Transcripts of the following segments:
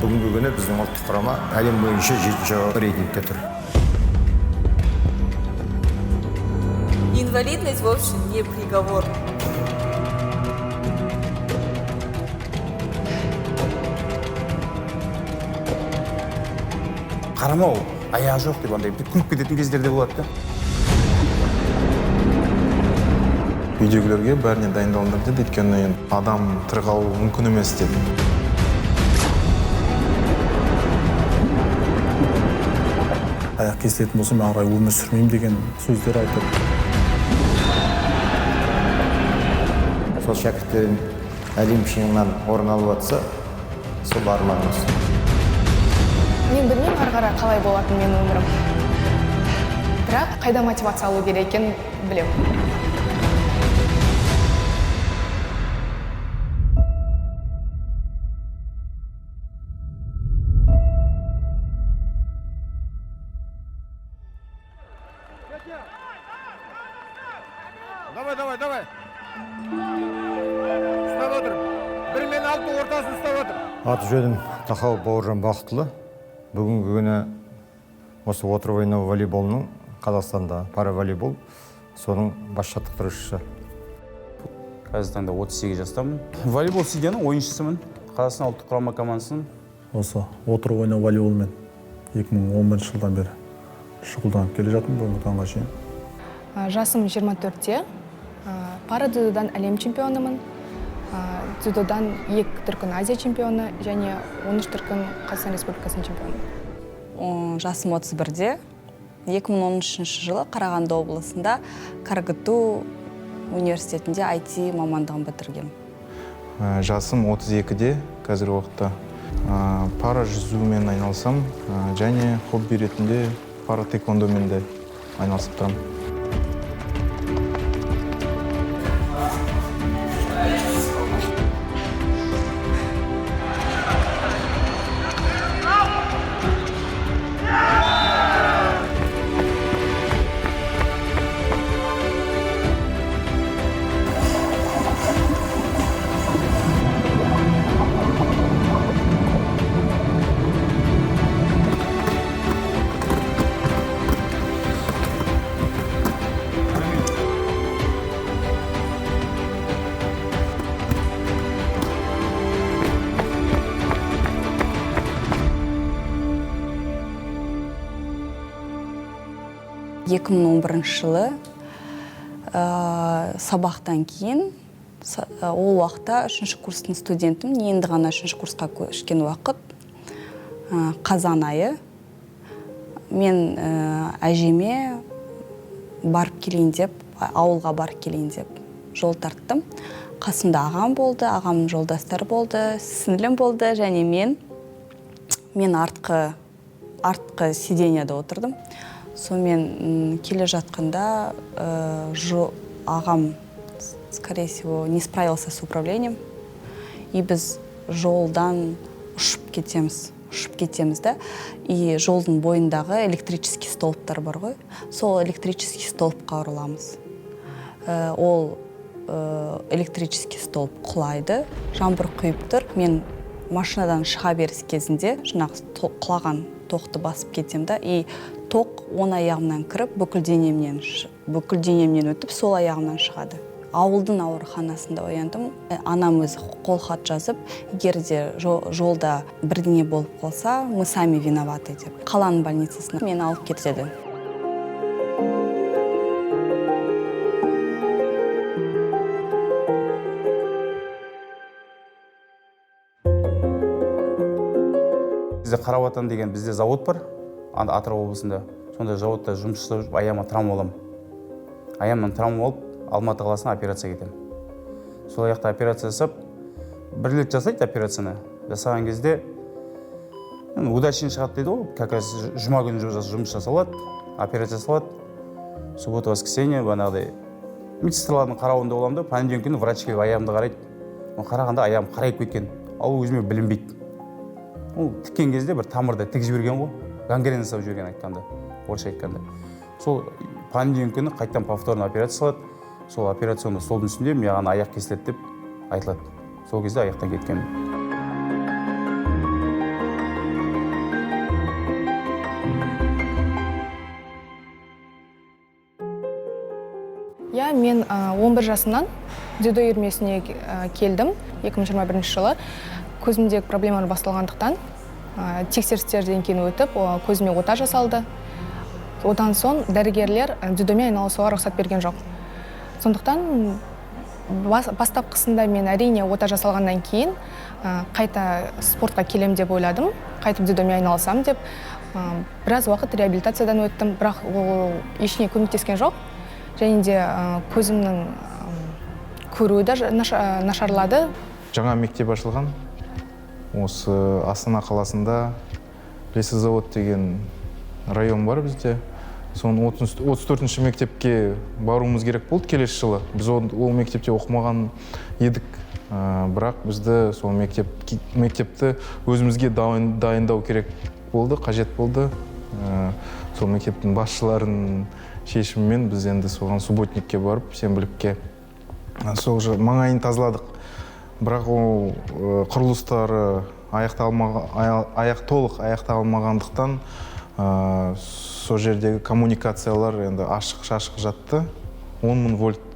Бүгінгі күні біздің ұлттық құрама әлем бойынша 7-ші рейтингте тұр. Инвалидность вовсе не приговор. Қарамау, аяғы жоқ деп андай күліп кететін кездер де болады да. Үйдегілерге бәріне дайындалыңдар деді, өйткені енді адам тірі қалуы мүмкін емес деді. Аяқ кесілетін болса, мен ары қарай өмір сүрмеймін деген сөздер айтып. Сол шәкірттерім әлем шыңынан орын алып жатса, сол арманымыз. Мен білмеймін ары қарай қалай болатын менің өмірім. Бірақ қайда мотивация алу керек екенін білемін. Давай, давай, давай. Ұстап отыр. Бір мен алты ортасын ұстап отыр. Аты жөнім Тахау Бауыржан Бақытұлы. Бүгінгі күні осы отырып ойнау волейболының Қазақстанда параволейбол, соның бас жаттықтырушысы. Қазіргі таңда 38 жастамын. Волейбол судьяның ойыншысымын. Қазақстан ұлттық құрама командасының. Осы отырып ойнау волейболмен 2011 жылдан бері шұғылданып келе жатырмын бүгінгі таңға шейін. Жасым 24-те. Пара дзюдодан әлем чемпионымын. Дзюдодан 2 дүркін Азия чемпионы және 13 дүркін Қазақстан Республикасының чемпионы. Жасым 31-де. 2013 жылы Қарағанды облысында КарГТУ университетінде IT мамандығын бітіргем. Жасым 32-де қазіргі уақытта. Пара жүзумен айналысам, және хобби ретінде пара таэквондомен де айналысып тұрамын. Екі мың он бірінші жылы, сабақтан кейін, ол уақытта үшінші курстың студентім, енді ғана үшінші курсқа көшкен уақыт, қазан айы. Мен әжеме барып келейін деп, ауылға барып келейін деп жол тарттым. Қасымда ағам болды, ағамның жолдастары болды, сіңлім болды және мен. Мен артқы сиденьяда отырдым. Сонымен келе жатқанда ағам, скорее всего, не справился с управлением. И біз жолдан ұшып кетеміз, ұшып кетеміз да. И жолдың бойындағы электрический столбтар бар ғой, сол электрический столбқа ұрыламыз. Ол электрический столб құлайды, жаңбыр құйып тұр. Мен машинадан шыға беріс кезінде жаңағы құлаған тоқты басып кетем да, и тоқ оң аяғымнан кіріп, бүкіл денемнен өтіп, сол аяғымнан шығады. Ауылдың ауруханасында ояндым. Анам өзі қолхат жазып, егер де жолда бірдеңе болып қалса, мы сами виноваты деп. Қаланың больницасына мені алып кетеді. Бізде Қарабатан деген бізде завод бар, анда Атырау облысында. Сонда заводта жұмыс жасап жүріп, аяғыма травма аламын. Аяғымнан травма алып, Алматы қаласына операция кетемін. Сол аяқта операция жасап, бір рет жасайды операцияны. Жасаған кезде, удачный шығады дейді ғой, как раз жұма күні жұмыс жасалады, операция жасалады. Суббота, воскресенье, бағанағыдай медсестралардың қарауында боламын да, понедельник күні врач келіп аяғымды қарайды. Ол қарағанда аяғым қарайып кеткен, ал өзіме білінбейді. Ол тіккен кезде бір тамырды тігіп жіберген ғой, гангрена жасап жіберген айтқанда, орысша айтқанда. Сол понедельник күні қайтадан повторно операция салады. Сол операционный столдың үстінде маған аяқ кесіледі деп айтылады. Сол кезде аяқтан кеткенмін. Мен 11 жасымнан дзюдо үйірмесіне келдім 2021 жылы. Көзімдегі проблемалар басталғандықтан тексерістерден кейін өтіп, көзіме ота жасалды. Одан соң дәрігерлер дзюдомен айналысуға рұқсат берген жоқ. Сондықтан бастапқысында мен, әрине, ота жасалғаннан кейін қайта спортқа келем деп ойладым, қайтып дзюдомен айналысам деп. Біраз уақыт реабилитациядан өттім, бірақ ол ештеңе көмектескен жоқ. Және де көзімнің көруі де нашарлады. Жаңа мектеп ашылған осы Астана қаласында, Лесозавод деген район бар бізде. Соның 34-ші мектепке баруымыз керек болды келесі жылы. Біз ол мектепте оқымаған едік, бірақ бізді сол мектепті өзімізге дайындау керек болды, қажет болды. Сол мектептің басшыларының шешімімен біз енді соған субботникке барып, сенбілікке сол маңайын тазаладық. Бірақ ол құрылыстары толық аяқталмағандықтан сол жердегі коммуникациялар енді ашық-шашық жатты. 10 мың вольт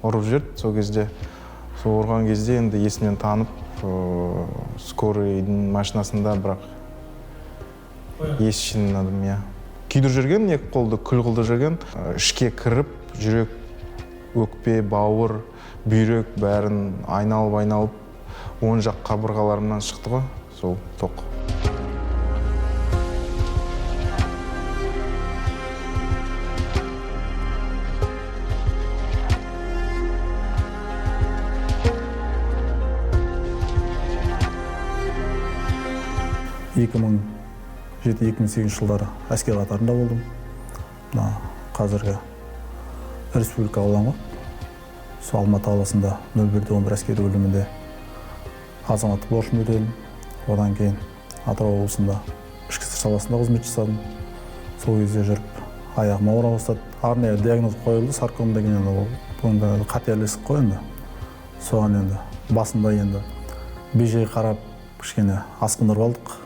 ұрып жіберді сол кезде. Сол ұрған кезде енді есімнен танып, скорыйдың машинасында, бірақ ес жинадым, иә. Күйдіріп жүрген, екі қолды күл қылдырып жүрген, ішке кіріп, жүрек, өкпе, бауыр, бүйрек бәрін айналып-айналып, оң жақ қабырғаларымнан шықты ғой сол тоқ. 2007-2008 жылдары әскер қатарында болдым. Мына қазіргі республика ұлан ғой. Сол Алматы қаласында 01-11 әскери бөлімінде азаматтық борышымды өтедім. Одан кейін Атырау облысында ішкі істер саласында қызмет жасадым. Сол кезде жүріп аяғым ауыра бастады. Арнайы диагноз қойылды, саркома деген, енді ол енді қатерлі ісік қой енді. Соған енді басында енді бейжай қарап кішкене асқындырып алдық.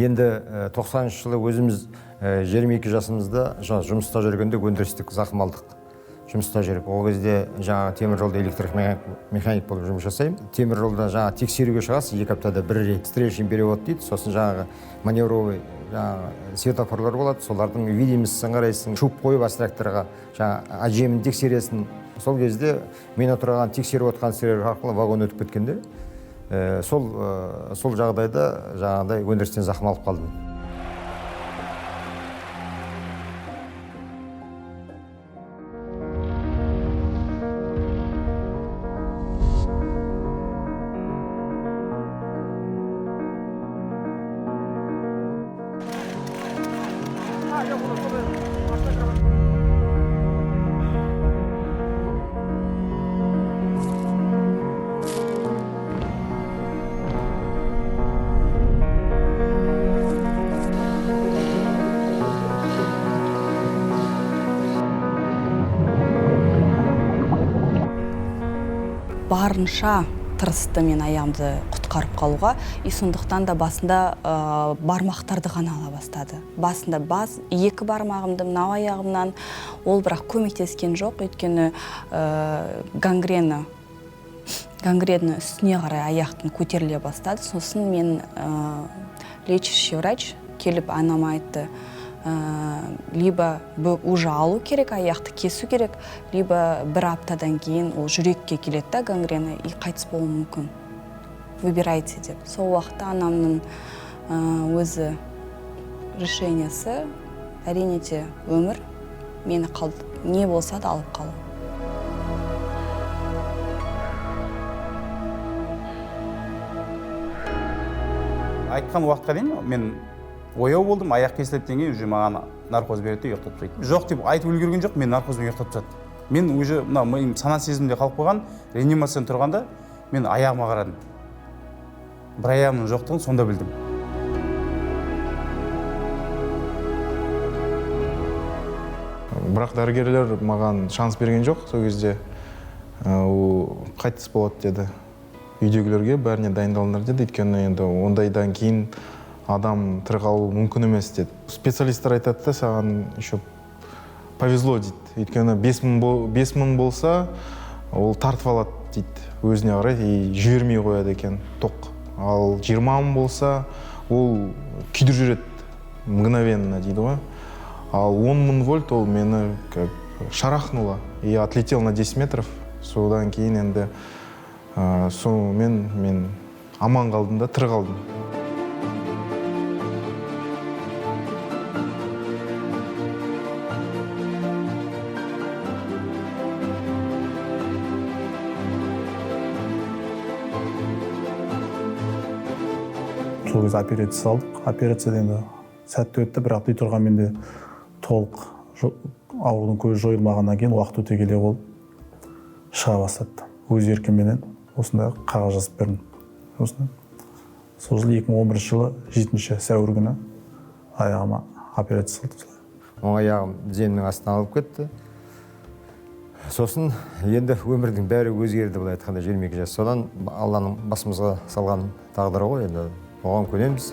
Енді 90 жылы өзіміз 22 жасымызда жұмыста жүргенде өндірістік зақым алдық. Жұмыста жүріп, ол кезде жаңағы темір жолда электромеханик болып жұмыс жасаймын. Темір жолда жаңағы тексеруге шығасыз, 2 аптада бір рет встречный перевод дейді, сосын жаңағы маневровый жаңағы светофорлар болады, солардың видимостьін қарайсың, шуып қойып астракторға жаңағы әжемін тексересің. Сол кезде мен отырған тексеріп отқан сірер арқылы вагон өтіп кеткенде, сол жағдайда жаңағыдай өндірістен зақым алып қалдым. Барынша тырысты мен аяғымды құтқарып қалуға, и сондықтан да басында бармақтарды ғана ала бастады. Басында екі бармағымды мынау аяғымнан, ол бірақ көмектескен жоқ, өйткені гангрена үстіне қарай аяқтың көтеріле бастады. Сосын мен лечащий врач келіп анама айтты, либо уже алу керек, аяқты кесу керек, либо бір аптадан кейін ол жүрекке келеді да гангрена, и қайтыс болуы мүмкін. Выбирайте деп. Сол уақытта анамның өзі решениесі, әрине де өмір, мені не болса да алып қалу. Айтқан уақытқа дейін мен ояу болдым, аяқ кесіледі дегенге уже маған наркоз береді де ұйықтатып тастайды. Жоқ деп айтып үлгерген жоқ, мен наркозбен ұйықтатып тастады. Мен уже мына миым сана сезімде қалып қойған, реанимациядан тұрғанда мен аяғыма қарадым. Бір аяғымның жоқтығын сонда білдім. Бірақ дәрігерлер маған шанс берген жоқ сол кезде. Ол қайтыс болады деді. Үйдегілерге бәріне дайындалыңдар деді, өйткені енді ондайдан кейін адам тірі қалуы мүмкін емес деді. Специалисттер айтады да, саған еще повезло дейді, өйткені 5000 болса, ол тартып алады дейді өзіне қарай и жібермей қояды екен тоқ. Ал 20 мың болса, ол күйдіріп жібереді мгновенно дейді ғой. Ал 10 мың вольт ол мені как шарахнуло и отлетел на 10 метров. Содан кейін енді сонымен мен аман қалдым да, тірі қалдым. Сол кезде операция салдық. Операция енді сәтті өтті, бірақ дей тұрғанмен де толық аурудың көзі жойылмағаннан кейін уақыт өте келе ол шыға бастады. Өз еркіменен осындай қағаз жазып бердім. Осындай. Сол жылы 2011 жылы 7 сәуір күні аяғыма операция салды. Оң аяғым тіземнің астына алып кетті. Сосын енді өмірдің бәрі өзгерді, былай айтқанда, 22 жас. Содан Алланың басымызға салған тағдыры ғой, енді оған көнеміз.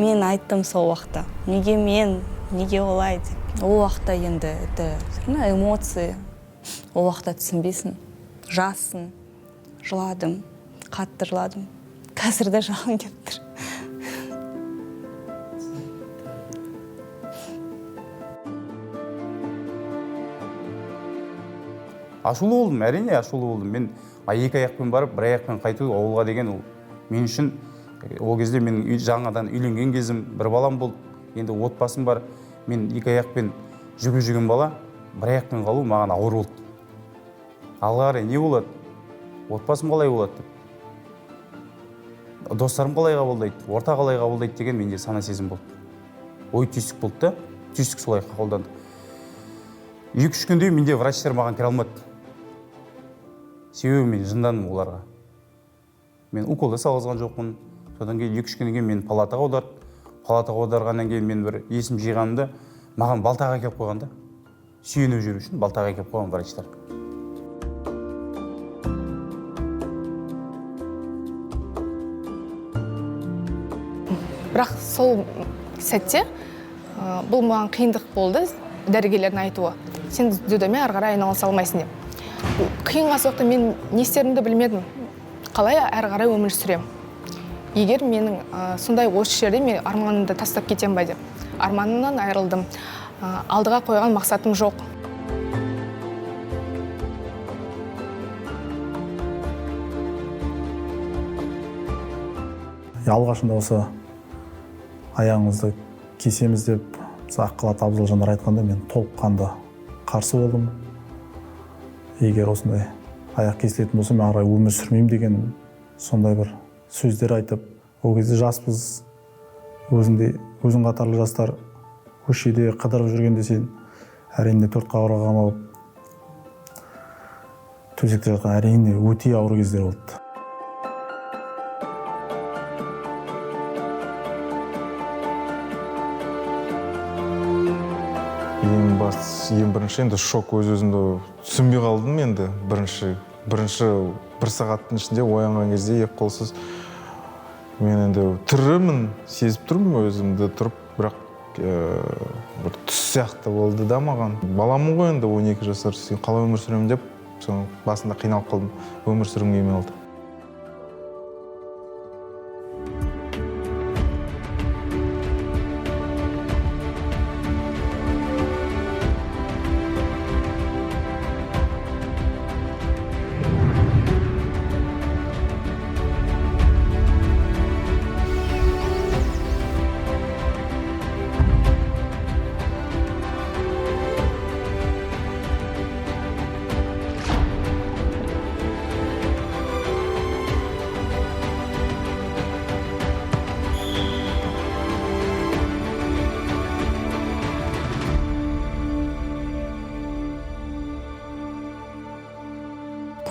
Мен айттым сол уақытта, неге мен, неге олай деп. Ол уақытта енді это все равно эмоции, ол уақытта түсінбейсің, жассың. Жыладым, қатты жыладым. Қазір де жылағым келіп тұр. Ашулы болдым, әрине ашулы болдым. Мен екі аяқпен барып, бір аяқпен қайту ауылға деген ол мен үшін ол кезде мен жаңадан үйленген кезім, бір балам болды, енді отбасым бар. Мен екі аяқпен жүгіріп жүрген бала, бір аяқпен қалу маған ауыр болды. Алға қарай не болады? Отбасым қалай болады деп. Достарым қалай қабылдайды, орта қалай қабылдайды деген менде сана сезім болды. Ой түйсік болды да, түйсік солай қабылданды. Екі-үш күндей менде врачтар маған кіре алмады. Себебі мен жындандым оларға. Мен укол да салғызған жоқпын. Содан кейін екі-үш күннен кейін мені палатаға аударды. Палатаға аударғаннан кейін мен бір есім жиғанымда маған балтаға келіп қойған да. Сүйеніп жүру үшін балтаға келіп қойған врачтар. Бірақ сол сәтте бұл маған қиындық болды, дәрігерлердің айтуы. Сен дзюдомен ары қарай айналыса алмайсың деп. Қиынға соқты, мен не істерімді білмедім. Қалай әрі қарай өмір сүремін? Егер менің сондай осы жерде мен арманымды тастап кетем ба деп. Арманымнан айырылдым. Алдыға қойған мақсатым жоқ. Алғашында осы аяғыңызды кесеміз деп ақ халатты абзал жандар айтқанда мен толыққанды қарсы болдым. Егер осындай аяқ кесілетін болса, мен ары қарай өмір сүрмеймін деген сондай бір сөздер айтып, ол кезде жаспыз, өзің қатарлы жастар көшеде қыдырып жүргенде сен әрине төрт қабырғаға қамалып төсекте жатқан әрине өте ауыр кездер болды. Ең бастысы, ең бірінші енді шок, өз-өзімді түсінбей қалдым енді. Бірінші бір сағаттың ішінде оянған кезде екі қолсыз мен енді тірімін, сезіп тұрмын өзімді тұрып, бірақ бір түс сияқты болды да маған. Баламын ғой енді, 12 жасар, сен қалай өмір сүремін деп, соның басында қиналып қалдым, өмір сүргім келмей қалды.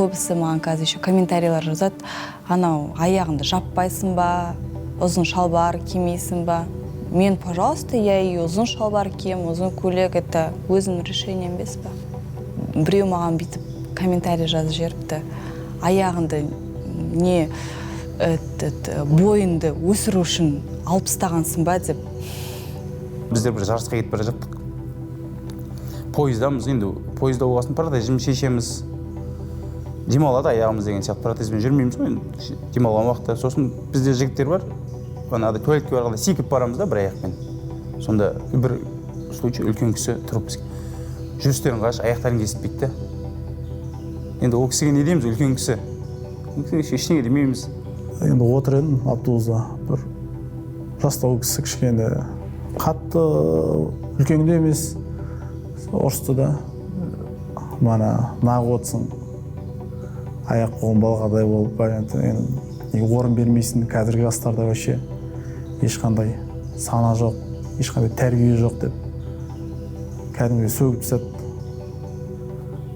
Көбісі маған қазір еще комментарийлер жазады: анау аяғыңды жаппайсың ба, ұзын шалбар кимейсің ба? Мен, пожалуйста, я и ұзын шалбар киемін, ұзын көйлек, это өзімнің решением емес па? Біреу маған бүйтіп комментарий жазып жіберіпті: аяғыңды не, этот, бойыңды өсіру үшін алып тастағансың ба деп. Біздер бір жарысқа кетіп бара жаттық, пойыздамыз. Енді пойызда болған соң протезімізді шешеміз, демалады аяғымыз деген сияқты. Протезбен жүрмейміз ғой енді демалған уақытта. Сосын бізде жігіттер бар, анағыдай туалетке барғанда секіріп барамыз да бір аяқпен. Сонда бір случай, үлкен кісі тұрып бізге: «Жүрістерің қарашы, аяқтарың кесіп», – да. Енді ол кісіге не дейміз? Үлкен кісі, ол кісіге ештеңе демейміз. Енді отыр едім автобуста, бір жастау кісі, кішкене қатты үлкен де емес, ұрысты да: «Мана нағып отырсың, аяқ қолың балғадай болып бәрі, енді неге орын бермейсің? Қазіргі жастарда вообще ешқандай сана жоқ, ешқандай тәрбие жоқ», – деп кәдімгідей сөгіп тастады.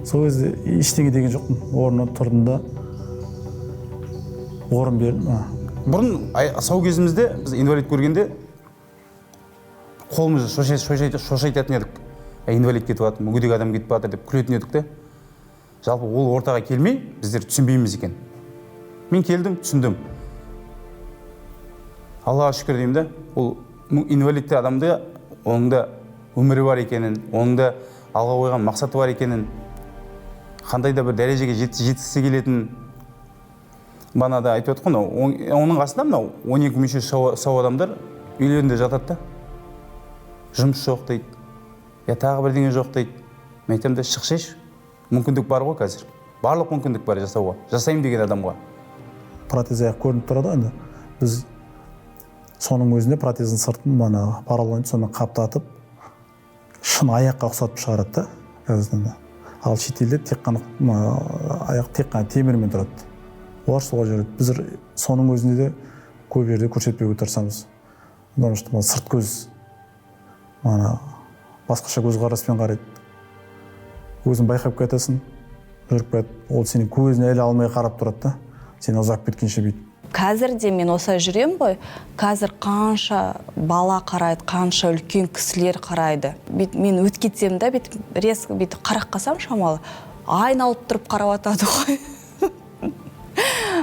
Сол кезде ештеңе деген жоқпын, орнымнан тұрдым да, орын бердім. Бұрын сау кезімізде біз инвалид көргенде қолымызды шошайтатын едік. «Инвалид кетіп жатыр, мүгедек адам кетіп жатыр», – деп күлетін едік те. Жалпы ол ортаға келмей біздер түсінбейміз екен. Мен келдім, түсіндім, Аллаға шүкір деймін да. Ол инвалидті адамды, оның да өмірі бар екенін, оның да алға қойған мақсаты бар екенін, қандай да бір дәрежеге жеткісі келетінін. Бағана айтып жатқан ғой, мынау оның қасында мынау 12 мүше сау адамдар үйлерінде жатады да, жұмыс жоқ дейді, я тағы бірдеңе жоқ дейді. Мен айтамын да: шықсайшы, мүмкіндік бар ғой, қазір барлық мүмкіндік бар жасауға, жасаймын деген адамға. Протез аяқ көрініп тұрады ғой. Енді біз соның өзінде протездің сыртын манағы поролон, соны қаптатып, шын аяққа ұқсатып шығарады да қазіргі таңда. Ал шетелде тек қана мына аяқ тек қана темірмен тұрады, олар солай жүреді. Біз соның өзінде де көп жерде көрсетпеуге тырысамыз, потому что мына сырт көз мана басқаша көзқараспен қарайды. Өзің байқап кетесің, жүріп кетіп, ол сенің көзіне іле алмай қарап тұрады да, сен ұзап кеткенше бүйтіп. Қазір де мен осылай жүремін ғой, қазір қанша бала қарайды, қанша үлкен кісілер қарайды. Бүйтіп мен өтіп кетсем да, бүйтіп резко бүйтіп қарап қалсам, шамалы айналып тұрып қарап жатады ғой.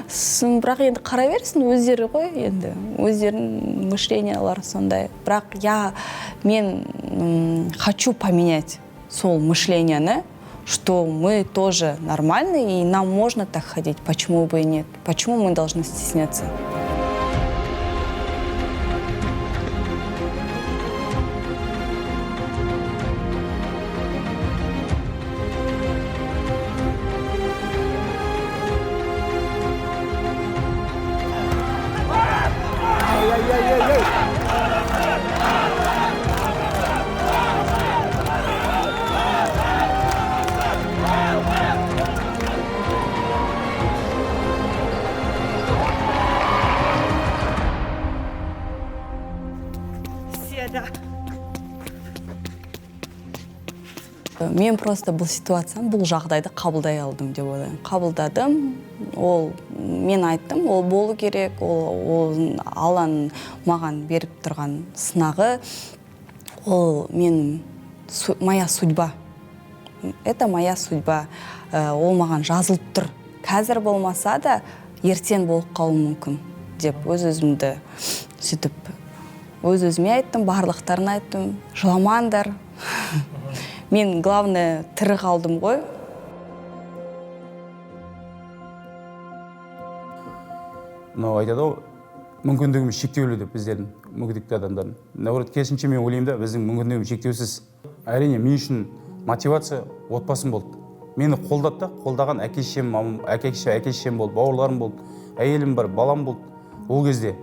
Сосын бірақ енді қарай берсін, өздері ғой енді, өздерінің мышлениялары сондай. Бірақ мен хочу поменять сол мышленияны, что мы тоже нормальные и нам можно так ходить, почему бы и нет, почему мы должны стесняться? Седа. Мен просто бұл ситуацияны, бұл жағдайды қабылдай алдым деп ойлаймын. Қабылдадым. Ол, мен айттым, ол болу керек, ол Алланың маған беріп тұрған сынағы, ол мен моя судьба, это моя судьба. Ол маған жазылып тұр, қазір болмаса да ертең болып қалуы мүмкін деп өз өзімді сөйтіп өз өзіме айттым, барлықтарына айттым: жыламаңдар, мен главное тірі қалдым ғой. Мынау айтады ғой, мүмкіндігіміз шектеулі деп, біздердің, мүгедекті адамдардың. Наоборот, керісінше, мен ойлаймын да, біздің мүмкіндігіміз шектеусіз. Әрине, мен үшін мотивация отбасым болды, мені қолдады да. Қолдаған әке шешем, мамам, әке шешем болды, бауырларым болды, әйелім бар, балам болды. Ол кезде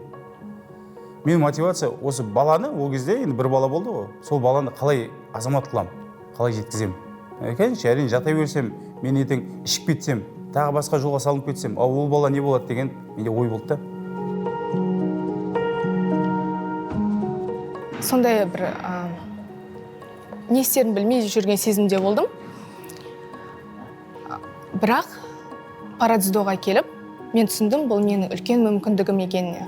мен мотивация осы баланы, ол кезде енді бір бала болды ғой, сол баланы қалай азамат қыламын, қалай жеткіземін? Конечно, әрине, жата берсем, мен ертең ішіп кетсем, тағы басқа жолға салынып кетсем, ал ол бала не болады деген менде ой болды да. Сондай бір не істерімді білмей жүрген сезімде болдым. Бірақ Парадзюдоға келіп, мен түсіндім, бұл менің үлкен мүмкіндігім екеніне.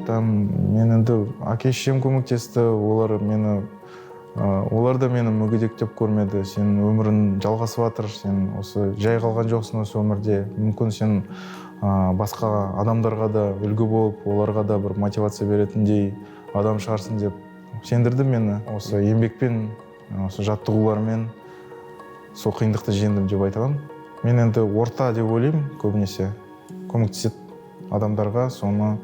Там мен енді әке шешем көмектесті, олар мені, олар да мені мүгедек деп көрмеді. Сен өмірің жалғасып жатыр, сен осы жай қалған жоқсың осы өмірде. Мүмкін сен басқа адамдарға да үлгі болып, оларға да бір мотивация беретіндей адам шығарсың деп сендірді мені. Осы еңбекпен, осы жаттығулармен сол қиындықты жеңдім деп айта аламын. Мен енді орта деп ойлаймын, көбінесе көмектеседі адамдарға, соны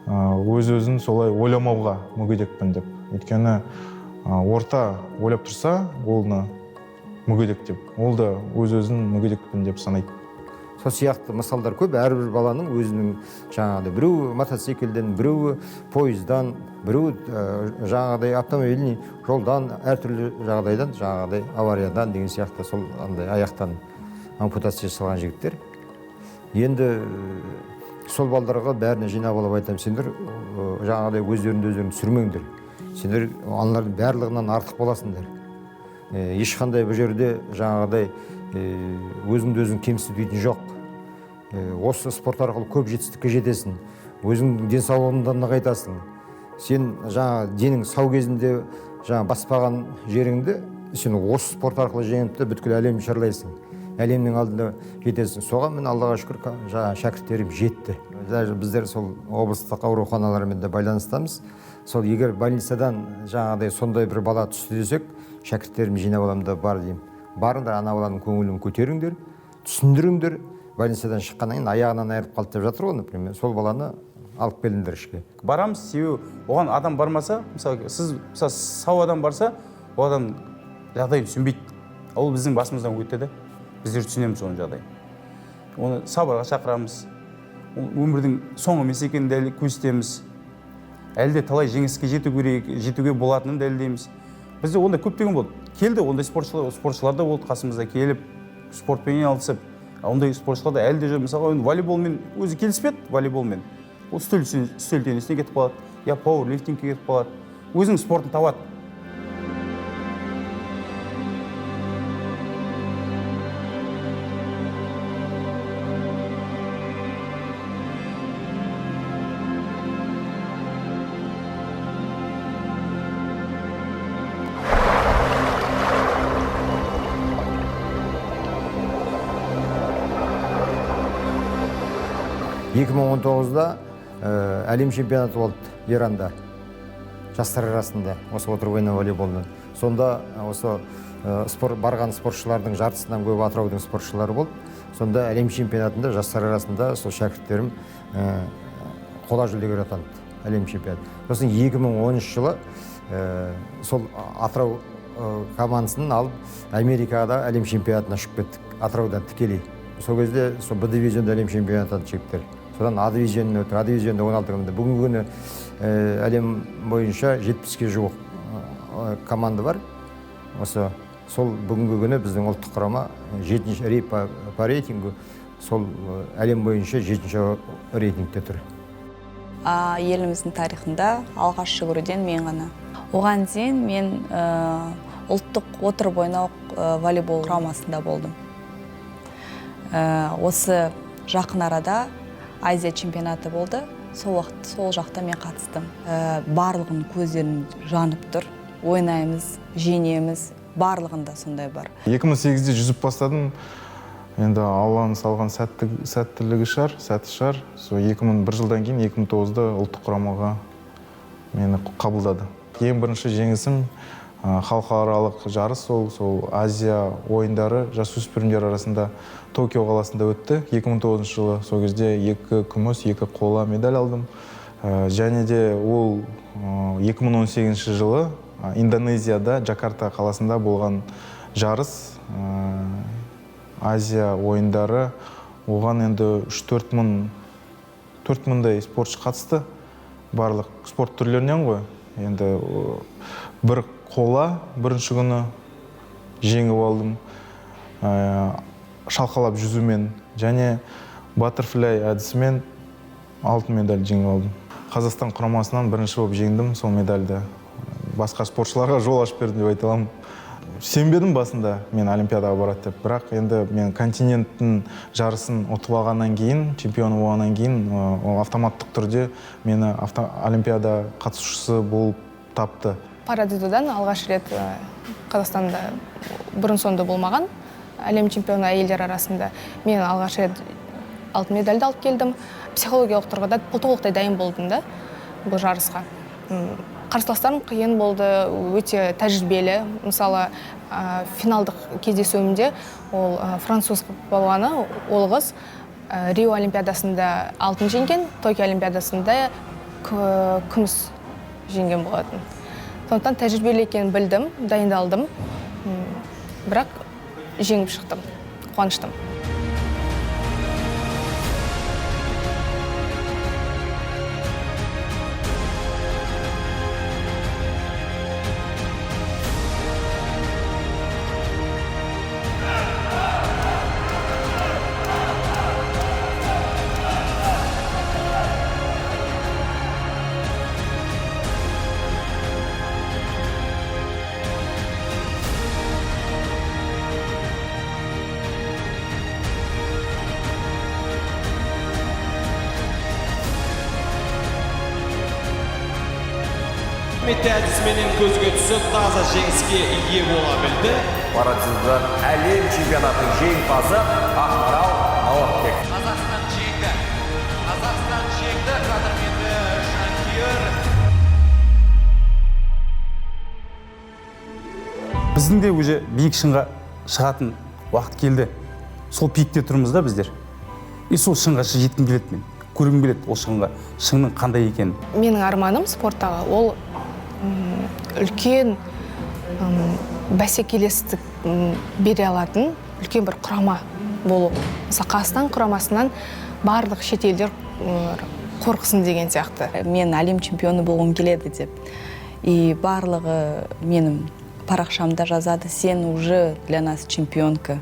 өз-өзін солай ойламауға мүгедекпін деп. Өйткені орта ойлап тұрса, оны мүгедек деп, ол да өз-өзін мүгедекпін деп санайды. Сол сияқты мысалдар көп. Әрбір баланың өзінің жаңағыдай біреуі мотоциклден, біреуі пойыздан, біреуі жаңағыдай автомобильный жолдан, әртүрлі жағдайдан, жаңағыдай авариядан деген сияқты сол андай аяқтан ампутация жасалған жігіттер. Енді сол балдарға бәріне жинап алып айтамын, сендер жаңағыдай өздеріңді өздерің түсірмеңдер. Сендер аналардың барлығынан артық боласыңдар. Ешқандай бұл жерде жаңағыдай өзіңді өзің кемсітпейтін жоқ. Осы спорт арқылы көп жетістікке жетесің, өзіңнің денсаулығыңды нығайтасың. Сен жаңа денің сау кезінде жаңа баспаған жеріңді сен осы спорт арқылы жеңіп те бүткіл әлемді шарлайсың, әлемнің алдында жетесің. Соған мен Аллаға шүкір жаңа шәкірттерім жетті. Даже біздер сол облыстық ауруханалармен де байланыстамыз. Сол егер больницадан жаңағыдай сондай бір бала түсті десек, шәкірттерімді жинап аламын да бар деймін. Барыңдар, ана баланың көңілін көтеріңдер, түсіндіріңдер. Больницадан шыққаннан кейін аяғынан айырылып қалды деп жатыр ғой, например, сол баланы алып келіңдер ішке. Барамыз, себебі оған адам бармаса, мысалы, сіз, мысалы, сау адам барса, ол адам жағдайын түсінбейді. Ол біздің басымыздан өтеді. Біздер түсінеміз оның жағдайын. Оны сабырға шақырамыз. Ол өмірдің соңы емес екенін дәл көрсетеміз. Әлі де талай жеңіске жету керек, жетуге болатынын дәлелдейміз. Бізде ондай көптеген болды. Келді, ондай спортшылар да болды қасымызда келіп, спортпен айналысып. Ондай спортшылар да әлі де жүр. Мысалға, енді волейболмен өзі келіспеді, волейболмен. Ол үстел теннисіне кетіп қалады, я пауэрлифтингке кетіп қалады. Өзінің спортын табады. Екі мың он тоғызда әлем чемпионаты болды Иранда, жастар арасында, осы отырып ойнау волейболдан. Сонда осы барған спортшылардың жартысынан көп Атыраудың спортшылары болды. Сонда әлем чемпионатында жастар арасында сол шәкірттерім қола жүлдегер атанды, әлем чемпионаты. Сосын 2013 жылы сол Атырау командасын алып Америкада әлем чемпионатына шығып кеттік, Атыраудан тікелей. Сол кезде сол Б дивизионда әлем чемпионаты атанды жігіттер. Содан А дивизионына өттік. А дивизионда 16 команда. Бүгінгі күні әлем бойынша 70-ке жуық команда бар. Осы сол бүгінгі күні біздің ұлттық құрама жетінші по рейтингу, сол әлем бойынша 7-ші рейтингте тұр. Еліміздің тарихында алғаш жүгіруден мен ғана. Оған дейін мен ұлттық отырып ойнау волейбол құрамасында болдым. Осы жақын арада Азия чемпионаты болды. Сол уақыт, сол жақта мен қатыстым. Барлығының көздерін жанып тұр. Ойнаймыз, жеңеміз, барлығында сондай бар. 2008-де жүзіп бастадым. Енді Алланың салған сәттілігі шығар, сәті шығар. Сол 2001 жылдан кейін 2009-да ұлттық құрамаға мені қабылдады. Ең бірінші жеңісім халықаралық жарыс, сол Азия ойындары жасөспірімдер арасында Токио қаласында өтті. 2009 жылы. Сол кезде 2 күміс, 2 қола медаль алдым. Және де ол 2018 жылы Индонезияда, Джакарта қаласында болған жарыс, Азия ойындары, оған енді үш-төрт мың, төрт мыңдай спортшы қатысты. Барлық спорт түрлерінен ғой. Енді бір қола бірінші күні жеңіп алдым. Шалқалап жүзумен және баттерфляй әдісімен алтын медаль жеңіп алдым. Қазақстан құрамасынан бірінші болып жеңдім сол медальді. Басқа спортшыларға жол ашып бердім деп айта аламын. Сенбедім басында мен олимпиадаға барады деп, бірақ енді мен континенттің жарысын ұтып алғаннан кейін, чемпион болғаннан кейін, ол автоматтық түрде мені олимпиада қатысушысы болып тапты. Парадзюдодан алғаш рет Қазақстанда бұрын соңды болмаған әлем чемпионы әйелдер арасында мен алғаш рет алтын медальді алып келдім. Психологиялық тұрғыда толықтай дайын болдым да бұл жарысқа. Қарсыластарым қиын болды, өте тәжірибелі. Мысалы, финалдық кездесуімде ол француз балуаны, ол қыз Рио олимпиадасында алтын жеңген, Токио олимпиадасында күміс жеңген болатын. Сондықтан тәжірибелі екенін білдім, дайындалдым, бірақ жеңіп шықтым, қуаныштымын. Әдісіменен көзге түсіп, таза жеңіске ие бола білді. Парадзюдодан әлем чемпионатының жеңімпазы Ақмарал Науатбек. Қазақстан жеңді. Қазақстан жеңді, қадірменді жанкүйер. Біздің де уже биік шыңға шығатын уақыт келді. Сол пикте тұрмыз да біздер. И сол шыңға жеткім келеді мен. Көргім келеді ол шыңға, шыңның қандай екенін. Менің арманым спорттағы ол үлкен бәсекелестік бере алатын үлкен бір құрама болу. Мысалы, Қазақстан құрамасынан барлық шетелдер қорқсын деген сияқты. Мен әлем чемпионы болғым келеді деп. И барлығы менің парақшамда жазады, сен уже для нас чемпионка.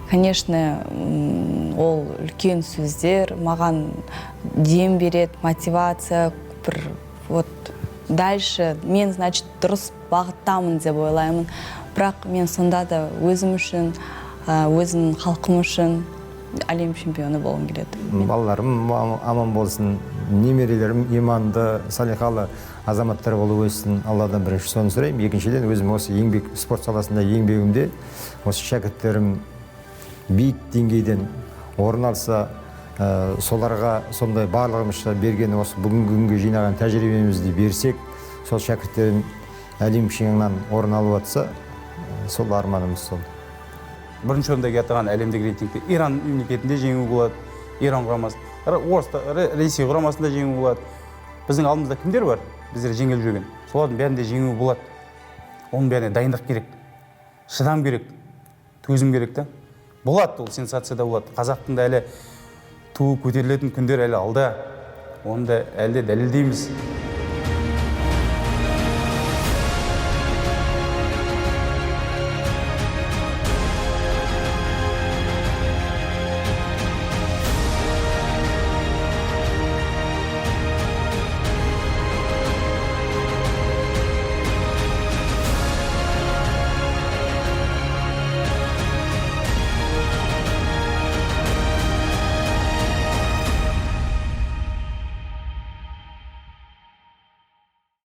Конечно, ол үлкен сөздер маған дем береді, мотивация, бір вот дальше мен, значит, дұрыс бағыттамын деп ойлаймын. Бірақ мен сонда да өзім үшін, өзімнің халқым үшін әлем чемпионы болғым келеді. Балаларым аман болсын, немерелерім иманды, салиқалы азаматтар болып өссін. Алладан бірінші соны сұраймын. Екіншіден, өзім осы еңбек, спорт саласында еңбегімде осы шәкірттерім биік деңгейден орын алса, соларға сондай барлығымызша берген осы бүгінгі күнге жинаған тәжірибемізді берсек, сол шәкірттерім әлем шыңынан орын алып жатса, сол арманымыз сол. Бірінші орында келе жатқан әлемдік рейтингте Иран мемлекетінде жеңу болады, Иран құрамасы, Ресей құрамасында жеңу болады. Біздің алдымызда кімдер бар? Біздер жеңіліп жүрген. Солардың бәрінде жеңу болады. Оның бәріне дайындық керек, шыдам керек, төзім керек та. Болады, ол сенсация да болады. Қазақтың да әлі туы көтерілетін күндер әлі алда. Оны да әлі де дәлелдейміз.